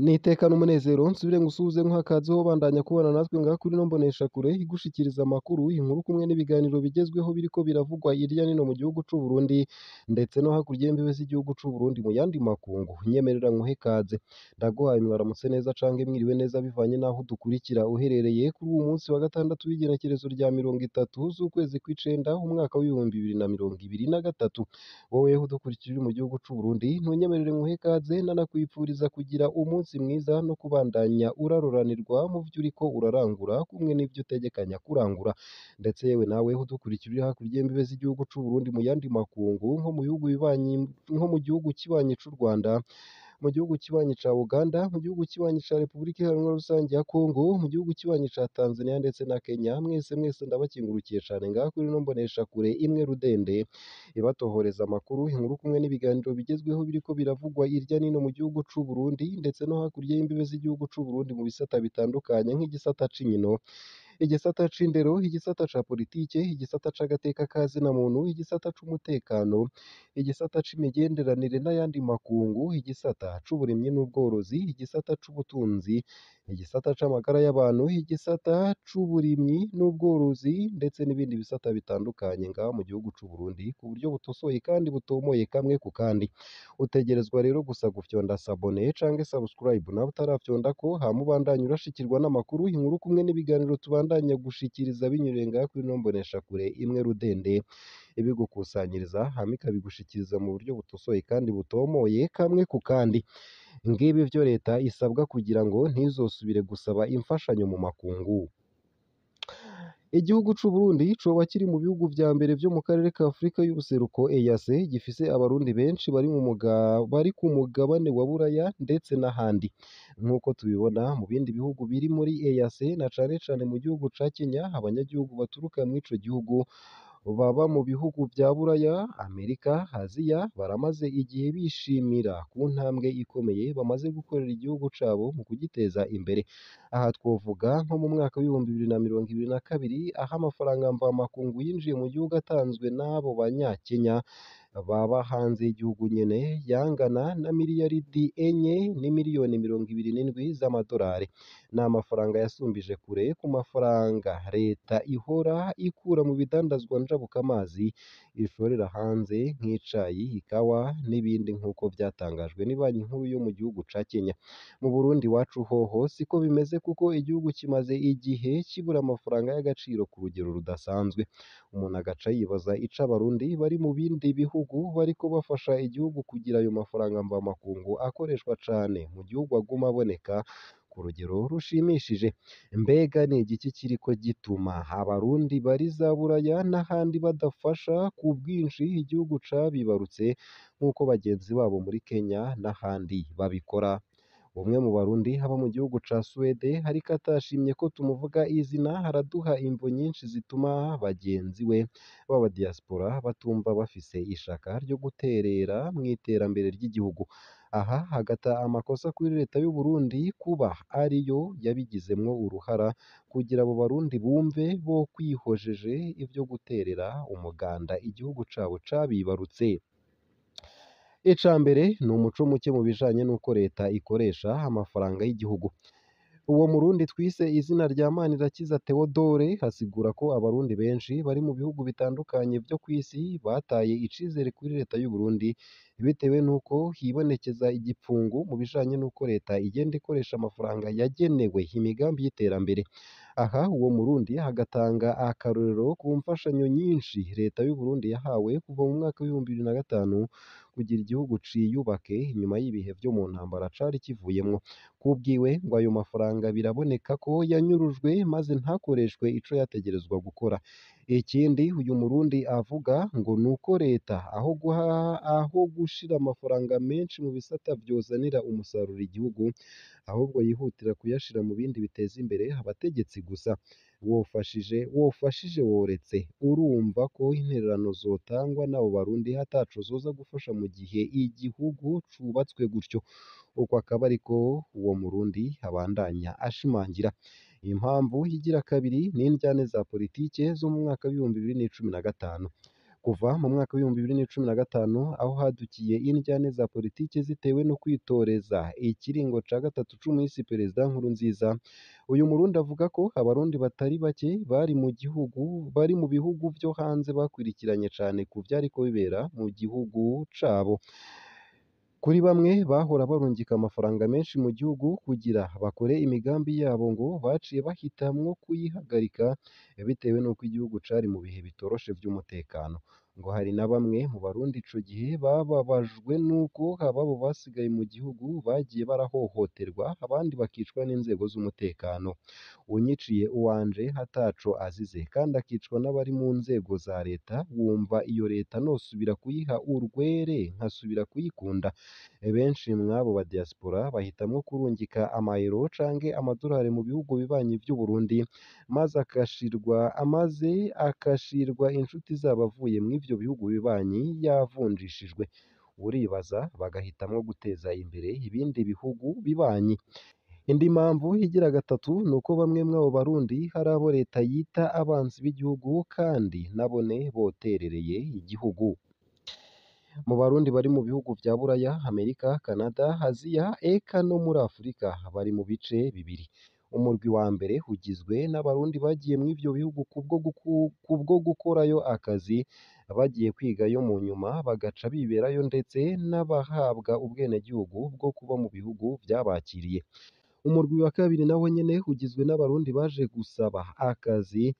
N'iteka n'umunezero nsubire ngusuhuze nkuhe akaze bandanya kubana natwe ngaha kuri ino mboneshakure igushikiriza amakuru, inkuru kumwe n'ibiganiro bigezweho biriko biravugwa hirya no hino mu gihugu c'u Burundi ndetse no hakurya y'imbibe z'igihugu c'u Burundi mu yandi makungu. Nyemerera nkuhe ikaze, ndaguhaye mwaramutse neza canke mwiriwe neza bivanye n'aho udukurikira uherereye kuri uwu munsi wa gatandatu w'igenekerezo rya 30 z'ukwezi kw'icenda umwaka w'2023. Wowe udukurikira uri mu gihugu c'u Burundi ntunyemerere nkuhe ikaze nanakwipfuriza kugira umunsi mwiza no kubandanya uraroranirwa mu vyo uriko urarangura kumwe n'ivyo utegekanya kurangura, ndetse yewe nawe udukurikira uri hakurya y'imbibe z'igihugu c'u Burundi mu yandi makungu nko mu bihugu bibanyi, nko mu gihugu kibanyi c'u Rwanda, mu gihugu kibanyi ca Uganda, mu gihugu kibanyi ca Repubulika Iharanira Rusangi ya Kongo, mu gihugu kibanyi ca Tanzania ndetse na Kenya, mwese mwese ndabakengurukiye cane ngaha kuri ino mboneshakure imwe rudende ibatohoreza amakuru, inkuru kumwe n'ibiganiro bigezweho biriko biravugwa hirya no hino mu gihugu c'u Burundi ndetse no hakurya y'imbibe z'igihugu c'u Burundi mu bisata bitandukanye nk'igisata c'inkino, igisata c'indero, igisata ca politike, igisata c'agateka ka zina muntu, igisata c'umutekano, igisata c'imigenderanire n'ayandi makungu, igisata c'uburimyi n'ubworozi, igisata c'ubutunzi, igisata c'amagara y'abantu, igisata c'uburimyi n'ubworozi ndetse n'ibindi bisata bitandukanye ngaha mu gihugu c'u Burundi ku buryo butosoye kandi butomoye kamwe ku kandi. Utegerezwa rero gusa gufyonda s'abonner canke subscribe nawe utarafyondako hama ubandanye urashikirwa n'amakuru, inkuru kumwe n'ibiganiro tubandanya gushikiriza binyuriye ngaha kuri ino mboneshakure imwe rudende ibigukusanyiriza hama ikabigushikiriza mu buryo butosoye kandi butomoye kamwe ku kandi. Ngibi ivyo leta isabwa kugira ngo ntizosubire gusaba imfashanyo mu makungu. Igihugu c'u Burundi coba kiri mu bihugu vya mbere vyo mu karere ka Afrika y'ubuseruko EAC gifise abarundi benshi bari ku mugabane wa Buraya ndetse n'ahandi. Nk'uko tubibona mu bindi bihugu biri muri EAC na cane cane mu gihugu ca Kenya, abanyagihugu baturuka mw'ico gihugu baba mu bihugu vya Buraya, Amerika, Aziya baramaze igihe bishimira ku ntambwe ikomeye bamaze gukorera igihugu cabo mu kugiteza imbere. Aha twovuga nko mu mwaka w'2022 aho amafaranga mvamakungu yinjiye mu gihugu atanzwe n'abo banyakenya baba hanze y'igihugu nyene yangana na miliyaridi 4 n'imiliyoni 27 z'amadolari. Ni amafaranga yasumbije kure ku mafaranga leta ihora ikura mu bidandazwa njabukamazi ishorera hanze nk'icayi, ikawa n'ibindi nk'uko vyatangajwe n'ibanki nkuru yo mu gihugu ca Kenya. Mu Burundi iwacu hoho siko bimeze kuko igihugu kimaze igihe kibura amafaranga y'agaciro ku rugero rudasanzwe. Umuntu agaca yibaza ico abarundi bari mu bindi bihugu bariko bafasha igihugu kugira ayo mafaranga mvamakungu akoreshwa cane mu gihugu aguma aboneka ku rugero rushimishije. Mbega ni igiki kiriko gituma abarundi bari za Buraya n'ahandi badafasha ku bwinshi igihugu cabibarutse nk'uko bagenzi babo muri Kenya n'ahandi babikora? Umwe mu barundi aba mu gihugu ca Suwede ariko atashimye ko tumuvuga izina, araduha imvo nyinshi zituma bagenzi we b'aba diaspora batumva bafise ishaka ryo guterera mw'iterambere ry'igihugu. Aha agata amakosa kuri leta y'u Burundi kuba ariyo yabigizemwo uruhara kugira abo barundi bumve bokwihojeje ivyo guterera umuganda igihugu cabo cabibarutse. Ica mbere ni umuco muke mu bijanye n'uko leta ikoresha amafaranga y'igihugu. Uwo murundi twise izina rya Manirakiza Theodore asigura ko abarundi benshi bari mu bihugu bitandukanye vyo kw'isi bataye icizere kuri leta y'u Burundi bitewe n'uko hibonekeza igipfungu mu bijanye n'uko leta igenda ikoresha amafaranga yagenewe imigambi y'iterambere. Aha uwo murundi agatanga akarorero ku mfashanyo nyinshi leta y'u Burundi yahawe kuva mu mwaka w'2005 kugira igihugu ciyubake inyuma y'ibihe vyo mu ntambara cari kivuyemwo. Kubwiwe ngo ayo mafaranga biraboneka ko yanyurujwe maze ntakoreshwe ico yategerezwa gukora. Ikindi uyu murundi avuga ngo nuko leta aho gushira amafaranga menshi mu bisata vyozanira umusaruro igihugu, ahubwo yihutira kuyashira mu bindi biteza imbere abategetsi gusa. Wofashije woretse, urumva ko intererano zotangwa n'abo barundi ataco zoza gufasha mu gihe igihugu cubatswe gutyo. Uko akaba ariko uwo murundi abandanya ashimangira. Impamvu igira kabiri ni indyane za politike zo mu mwaka w'2015. Kuva mu mwaka w'2015 aho hadukiye indyane za politike zitewe no kwitoreza ikiringo ca gatatu c'umuhisi Perezida Nkurunziza, uyu Murundi avuga ko abarundi batari bake bari mu gihugu bari mu bihugu vyo hanze bakurikiranye cane ku vyariko bibera mu gihugu cabo. Kuri bamwe bahora barungika amafaranga menshi mu gihugu kugira bakore imigambi yabo ngo baciye bahitamwo kuyihagarika bitewe n'uko igihugu cari mu bihe bitoroshe vy'umutekano. Ngo hari na bamwe mu Barundi ico gihe bababajwe n'uko ababo basigaye mu gihugu bagiye barahohoterwa abandi bakicwa n'inzego z'umutekano. Unyiciye uwanje ataco azize kandi akicwa n'abari mu nzego za leta, wumva iyo leta nosubira kuyiha urwere nkasubira kuyikunda? Benshi mw'abo ba diaspora bahitamwo kurungika amayero canke amadolari mu bihugu bibanyi vy'Uburundi maze akashirwa inshuti zabo avuye mw'ivyo bihugu bibanyi yavunjishijwe. Uribaza bagahitamwo guteza imbere ibindi bihugu bibanyi. Indi mpamvu igira gatatu nuko bamwe mw'abo Barundi hari abo leta yita abansi b'igihugu kandi nabone boterereye igihugu. Mu Barundi bari mu bihugu vya Buraya, Amerika, Canada, Aziya eka no muri Afurika bari mu bice bibiri. Umurwi wa mbere ugizwe n'abarundi bagiye mw'ivyo bihugu kubwo gukorayo akazi, bagiye kwigayo mu nyuma bagaca biberayo ndetse n'abahabwa ubwenegihugu bwo kuba mu bihugu vyabakiriye. Umurwi wa kabiri nawo nyene ugizwe n'abarundi baje gusaba akazi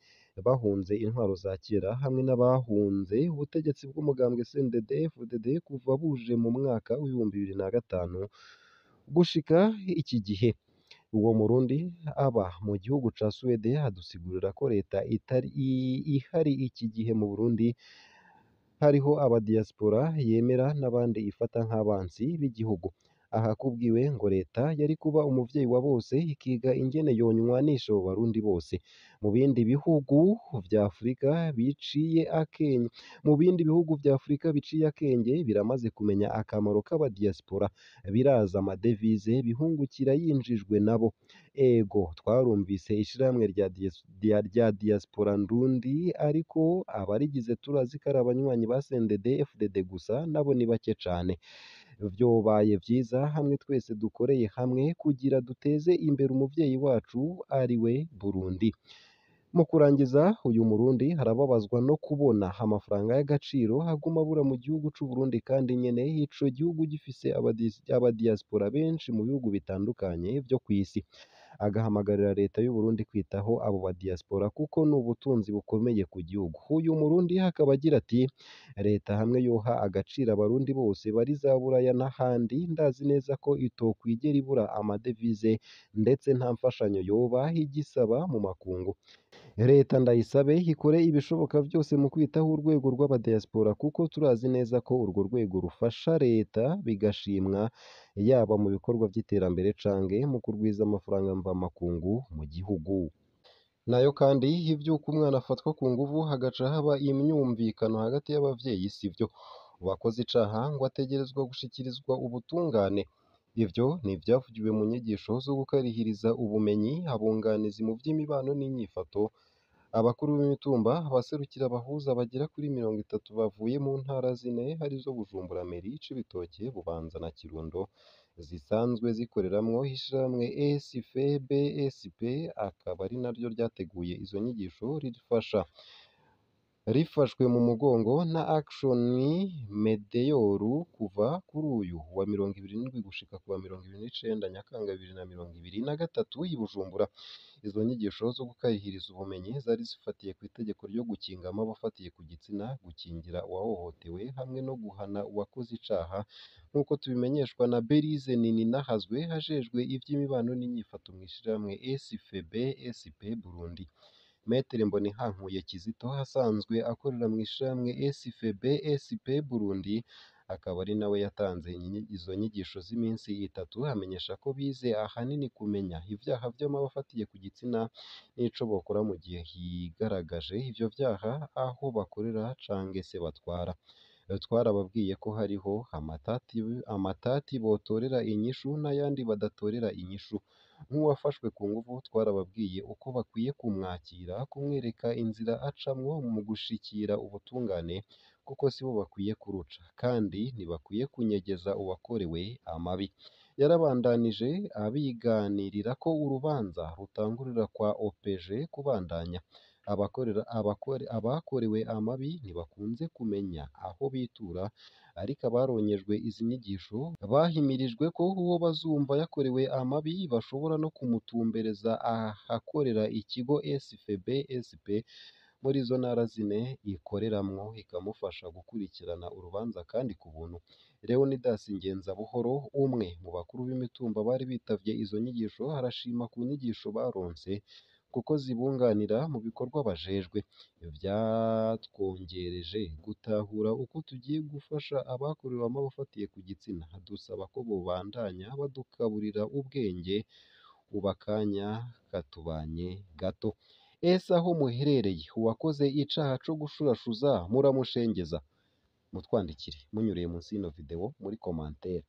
bahunze intwaro za kera hamwe n'abahunze ubutegetsi bw'umugambwe CNDD-FDD kuva buje mu mwaka w'2005 gushika iki gihe. Uwo Murundi aba mu gihugu ca Suwede adusigurira ko leta itari ihari iki gihe mu Burundi hariho abadiaspora yemera n'abandi ifata nk'abansi b'igihugu. Aha kubwiwe ngo leta yari kuba umuvyeyi wa bose ikiga ingene yonywanisha abo Barundi bose. Mu bindi bihugu vya Afurika biciye akenge mu bindi bihugu vya Afurika biciye akenge biramaze kumenya akamaro k'abadiaspora, biraza amadevize bihungukira yinjijwe nabo. Ego twarumvise ishirahamwe rya diaspora ndundi ariko abarigize turazi ko ari abanywanyi ba CNDD-FDD gusa nabo ni bake cane. Vyobaye vyiza hamwe twese dukoreye hamwe kugira duteze imbere umuvyeyi wacu ari we Burundi. Mu kurangiza uyu Murundi arababazwa no kubona amafaranga y'agaciro aguma abura mu gihugu c'Uburundi kandi nyene ico gihugu gifise abadiaspora benshi mu bihugu bitandukanye vyo kw'isi. Agahamagarira leta y'Uburundi kwitaho abo badiaspora kuko ni ubutunzi bukomeye ku gihugu. Uyu Murundi akaba agira ati leta hamwe yoha agaciro abarundi bose bari za Buraya n'ahandi, ndazi neza ko itokwigera ibura amadevize ndetse nta mfashanyo yoba igisaba mu makungu. Leta ndayisabe ikore ibishoboka vyose mu kwitaho urwego rw'abadiaspora kuko turazi neza ko urwo rwego rufasha leta bigashimwa yaba mu bikorwa vy'iterambere canke mu kurwiza amafaranga mvamakungu mu gihugu. Nayo kandi ivy'uko umwana afatwa ku nguvu hagaca haba imyumvikano hagati y'abavyeyi sivyo. Uwakoze icaha ngo ategerezwa gushikirizwa ubutungane. Ivyo ni ivyavugiwe mu nyigisho zo gukarihiriza ubumenyi abunganizi mu vy'imibano n'inyifato, abakuru b'imitumba, abaserukira abahuza bagera kuri 30 bavuye mu ntara zine arizo Bujumbura Mairie, Cibitoke, Bubanza na Kirundo zisanzwe zikoreramwo ishirahamwe SFBSP akaba ari naryo ryateguye izo nyigisho rifashwe mu mugongo na Action Medeor kuva kuri uyu wa 27 gushika ku wa 29 Nyakanga 2023 i Bujumbura. Izo nyigisho zo gukarihiriza ubumenyi zari zifatiye ku itegeko ryo gukinga amabi afatiye ku gitsina, gukingira uwahohotewe hamwe no guhana uwakoze icaha, nk'uko tubimenyeshwa na Berize Nininahazwe ajejwe ivy'imibano n'inyifato mw'ishirahamwe SFBSP Burundi. Maître Mbonihankuye Kizito asanzwe akorera mw'ishirahamwe SFBSP Burundi akaba ari nawe yatanze izo nyigisho z'iminsi itatu, amenyesha ko bize ahanini kumenya ivyaha vy'amabi afatiye ku gitsina n'ico bokora mu gihe higaragaje ivyo vyaha aho bakorera canke se batwara. Twarababwiye ko hariho amatati botorera inyishu n'ayandi badatorera inyishu. Nk'uwafashwe ku nguvu twarababwiye uko bakwiye kumwakira, kumwereka inzira acamwo mu gushikira ubutungane, kuko sibo bakwiye kuruca, kandi ntibakwiye kunyegeza uwakorewe amabi. Yarabandanije abiganirira ko urubanza rutangurira kwa OPG kubandanya. Abakorewe amabi ntibakunze kumenya aho bitura, ariko abaronyejwe izi nyigisho bahimirijwe ko uwo bazumva yakorewe amabi bashobora no kumutumbereza ahakorera ikigo SFB-SP muri izo ntara zine ikoreramwo, ikamufasha gukurikirana urubanza kandi ku buntu. Leonidas Ngenzabuhoro, umwe mu bakuru b'imitumba bari bitavye izo nyigisho, arashima ku nyigisho baronse kuko zibunganira mu bikorwa bajejwe. Vyatwongereje gutahura uko tugiye gufasha abakorewe amabi afatiye ku gitsina, dusaba ko bobandanya badukaburira ubwenge, ubu akanya katubanye gato. Ese aho muherereye uwakoze icaha co gushurashuza muramushengeza? Mutwandikire munyuriye munsi y'ino video muri commentaire.